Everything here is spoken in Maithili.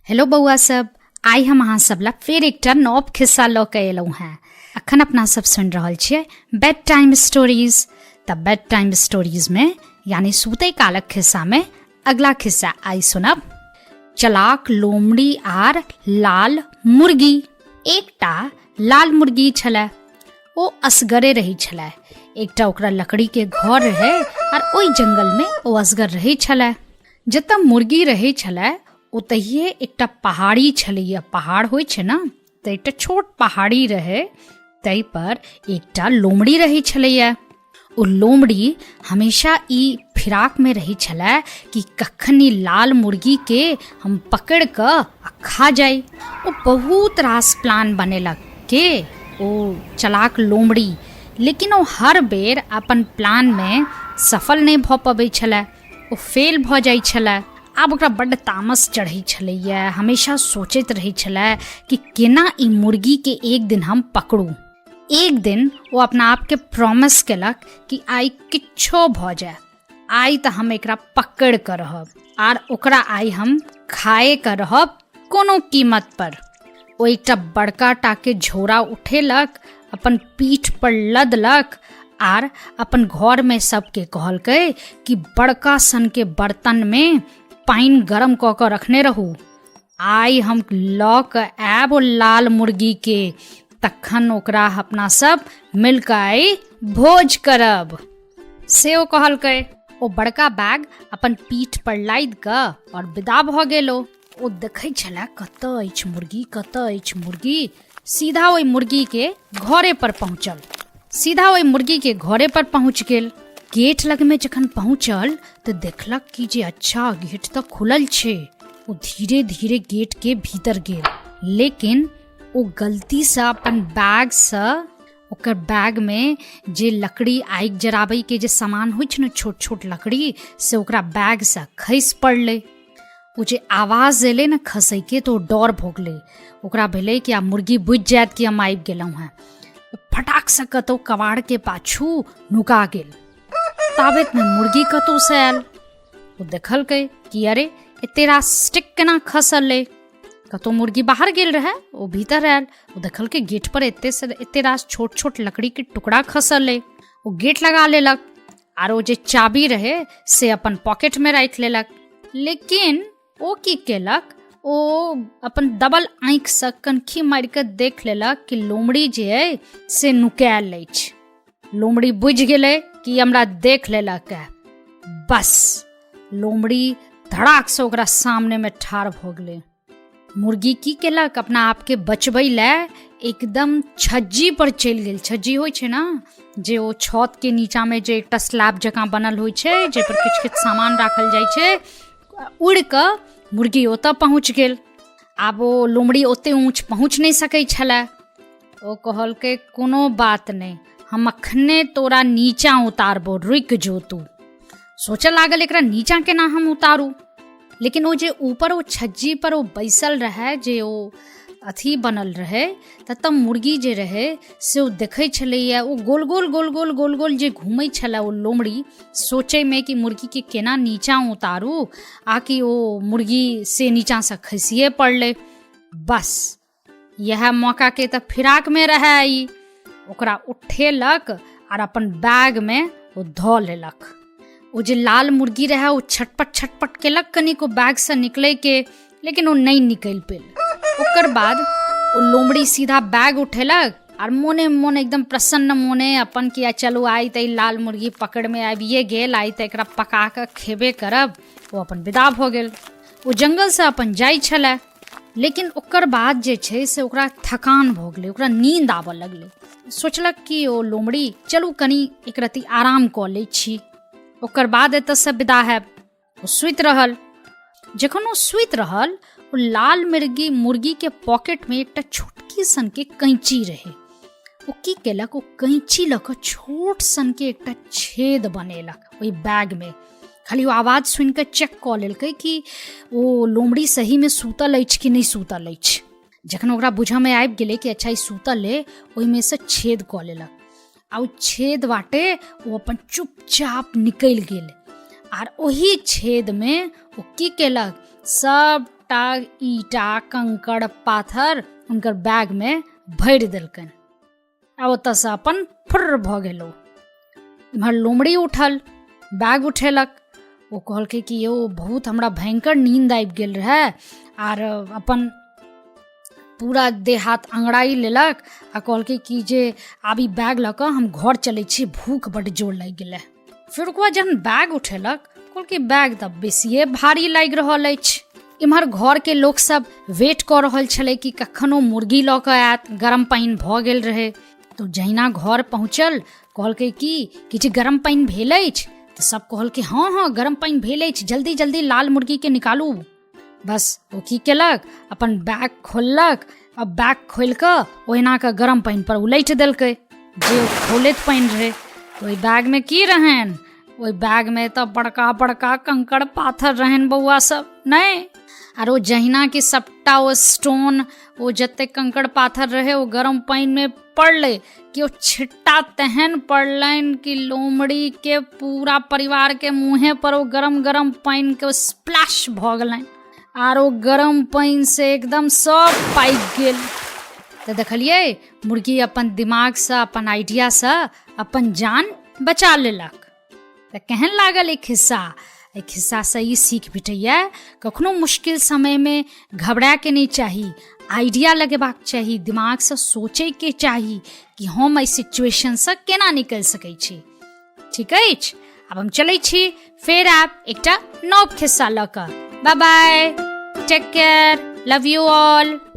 हेलो बौआ सब, आइ हम अहाँ सब ला फेर एकटा नव खिस्सा लऽ के एलहुँ हेँ। अखन अपना सब सुनि रहल छियै बेड टाइम स्टोरीज। तऽ बेड टाइम स्टोरीजमे यानी सुतै कालक खिस्सामे अगला खिस्सा आइ सुनब, चलाक लोमड़ी आर लाल मुर्गी। एकटा लाल मुर्गी छलै, ओ असगरे रहै छलै। एकटा ओकरा लकड़ीके घर रहै आर ओहि जंगलमे ओ असगर रहै छलै। जतऽ मुर्गी रहै छलै ओतहिए एकटा पहाड़ी छलैए। पहाड़ होइ छै ने, तऽ एकटा छोट पहाड़ी रहै, ताहिपर एकटा लोमड़ी रहै छलैए। ओ लोमड़ी हमेशा ई फिराकमे रहै छलै कि कखन ई लाल मुर्गीके हम पकड़ि कऽ आ खा जाइ। ओ बहुत रास प्लान बनेलक के ओ चलाक लोमड़ी, लेकिन ओ हर बेर अपन प्लानमे सफल नहि भऽ पबै छलै, ओ फेल भऽ जाइ छलै। आब ओकरा बड्ड तामस चढ़ै छलैए। हमेशा सोचैत रहै छलै कि केना ई मुर्गीके एक दिन हम पकड़ू। एक दिन ओ अपना आपके प्रॉमिस केलक कि आइ किछो भऽ जाय, आइ तऽ हम एकरा पकड़ि कऽ रहब आर ओकरा आइ हम खाए कऽ रहब कोनो कीमत पर। ओ एकटा बड़का टाके झोरा उठेलक, अपन पीठ पर लदलक आर अपन घरमे सबके कहलकै कि बड़का सनके बर्तनमे पानि गरम कऽ कऽ रखने रहू, आइ हम लऽ कऽ आयब ओ लाल मुर्गीके, तखन ओकरा अपना सब मिल कऽ आइ भोज करब। से ओ कहलकै। ओ बड़का बैग अपन पीठ पर लादि कऽ आओर विदा भऽ गेल। ओ देखै छलै कतऽ अछि मुर्गी, कतऽ अछि मुर्गी। सीधा ओहि मुर्गीके घरे पर पहुँचल, सीधा ओहि मुर्गीके घरे पर पहुँच गेल। गेट लगमे जखन पहुँचल तऽ देखलक कि जे अच्छा गेट तऽ खुलल छै। ओ धीरे धीरे गेटके भीतर गेल, लेकिन ओ गलतीसँ अपन बैगसँ, ओकर बैगमे जे लकड़ी आगि जराबैके जे सामान होइ छै ने, छोट छोट लकड़ी, से ओकरा बैगसँ खसि पड़लै। ओ जे आवाज एलै ने खसैके, तऽ ओ डर भऽ गेलै। ओकरा भेलै कि आब मुर्गी बुझि जायत कि हम आबि गेलहुँ हेँ। ओ फटाकसँ कतहु कबाड़के पाछू नुका गेल। ताबतमे मुर्गी कतहुसँ आयल। ओ देखलकै कि अरे एते रास स्टिक केना खसल अइ। कतहु मुर्गी बाहर गेल रहै, ओ भीतर आयल। ओ देखलकै गेट पर एते से एते रास छोट छोट लकड़ीके टुकड़ा खसल अइ। ओ गेट लगा लेलक आर ओ जे चाबी रहै से अपन पॉकेटमे राखि लेलक। लेकिन ओ की केलक, ओ अपन दबल आँखिसँ कनखी मारि कऽ देख लेलक कि लोमड़ी जे अइ से नुकायल अछि। लोमड़ी बुझि गेलै कि हमरा देख लेलक है। बस लोमड़ी धड़ाकसँ ओकरा सामनेमे ठाढ़ भऽ गेलै। मुर्गी की केलक, अपना आपके बचबै लए एकदम छज्जी पर चलि गेल। छज्जी होइ छै ने जे ओ छतके नीचाँमे जे एकटा स्लैब जकाँ बनल होइ छै, जाहिपर किछु किछु सामान राखल जाइ छै। उड़ि कऽ मुर्गी ओतऽ पहुँच गेल। आब ओ लोमड़ी ओते ऊँच पहुँच नहि सकै छलै। ओ कहलकै कोनो बात नहि, हम अखने तोरा नीचाँ उतारबो, रुकि जो तू। सोचऽ लागल एकरा नीचाँ केना हम उतारू। लेकिन ओ जे ऊपर ओ छज्जी पर ओ बैसल रहै, जे ओ अथी बनल रहै, ततऽ मुर्गी जे रहै से ओ देखै छलैए। ओ गोल गोल गोल गोल गोल गोल जे घूमै छलै ओ लोमड़ी, सोचैमे कि मुर्गीके केना नीचाँ उतारू, आ कि ओ मुर्गी से नीचाँसँ खसिए पड़लै। बस इएह मौकाके तऽ फिराकमे रहै ई। ओकरा उठेलक आर अपन बैगमे ओ धऽ लेलक। ओ जे लाल मुर्गी रहै ओ छटपट छटपट केलक कनिक ओ बैगसँ निकलैके, लेकिन ओ नहि निकलि पेल। ओकर बाद ओ लोमड़ी सीधा बैग उठेलक आर मोने मोन एकदम प्रसन्न मोने अपन कि चलू आइ तऽ ई लाल मुर्गी पकड़मे आबिए गेल, आइ तऽ एकरा पका कऽ खेबे करब। ओ अपन विदा भऽ गेल। ओ जङ्गलसँ अपन जाइ छलै, लेकिन ओकर बाद जे छै से ओकरा थकान भऽ गेलै, ओकरा नींद आबऽ लगलै। सोचलक कि ओ लोमड़ी चलू कनि एक रत्ती आराम कऽ लै छी, ओकर बाद एतऽसँ विदा हैब। ओ सुति रहल। जखन ओ सुति रहल, ओ लाल मुर्गीके पॉकेटमे एकटा छोटकी सनके कैंची रहै। ओ की केलक, ओ कैंची लऽ कऽ छोट सनके एकटा छेद बनेलक ओहि बैगमे। खाली ओ आवाज सुनि कऽ चेक कऽ लेलकै कि ओ लोमड़ी सहीमे सुतल अछि कि नहि सुतल अछि। जखन ओकरा बुझऽमे आबि गेलै कि अच्छा ई सुतल अइ, ओहिमे सँ छेद कऽ लेलक आ ओ छेद बाटे ओ अपन चुपचाप निकलि गेल। आर ओहि छेदमे ओ की केलक, सबटा सभटा ईटा कंकड़ पाथर हुनकर बैगमे भरि देलकनि आ ओतऽसँ अपन फुर्र भऽ गेल ओ। इम्हर लोमड़ी उठल, बैग उठेलक। ओ कहलकै कि यौ, बहुत हमरा भयंकर नींद आबि गेल रहए। आर अपन पूरा देह हाथ अंगड़ाइ लेलक आ कहलकै कि जे आब ई बैग लऽ कऽ हम घर चलै छी, भूख बड्ड जोर लागि गेलै। फेर ओकर बाद जहन बैग उठेलक, कहलकै बैग तऽ बेसिए भारी लागि रहल अछि। इम्हर घरके लोकसभ वेट कऽ रहल छलै कि कखन ओ मुर्गी लऽ कऽ आयत। गरम पानि भऽ गेल रहै। तऽ जहिना घर पहुँचल, कहलकै कि जे गरम पानि भेल अछि? तऽ सब कहलकै, हँ हँ, गरम पानि भेल अछि, जल्दी जल्दी लाल मुर्गीके निकालू। बस ओ की केलक, अपन बैग खोललक आ बैग खोलि कऽ ओहिना कऽ गरम पानि पर उलटि देलकै, जे ओ खोलैत पानि रहै। ओहि बैगमे की रहनि? ओहि बैगमे तऽ बड़का बड़का कंकड़ पाथर रहनि बौआ सब, नहि? आर ओ जहिना कि सबटा ओ स्टोन, ओ जतेक कंकड़ पाथर रहै, ओ गरम पानिमे पड़लै कि ओ छिट्टा तेहन पड़लनि कि लोमड़ीके पूरा परिवारके मुँहे पर ओ गरम गरम पानिके स्प्लैश भऽ गेलनि आर ओ गरम पानिसँ एकदम सब पाकि गेल। तऽ देखलियै, मुर्गी अपन दिमागसँ, अपन आइडियासँ अपन जान बचा लेलक। तऽ केहन लागल ई खिस्सा? एहि खिस्सासँ ई सीख भेटैए, कखनो मुश्किल समयमे घबरायके नहि चाही, आइडिया लगेबाक चाही, दिमागसँ सोचैके चाही कि हम एहि सिचुएशनसँ केना निकलि सकै छी। ठीक अछि, आब हम चलै छी। फेर आयब एकटा नव खिस्सा लऽ कऽ। Bye bye, take care, love you all.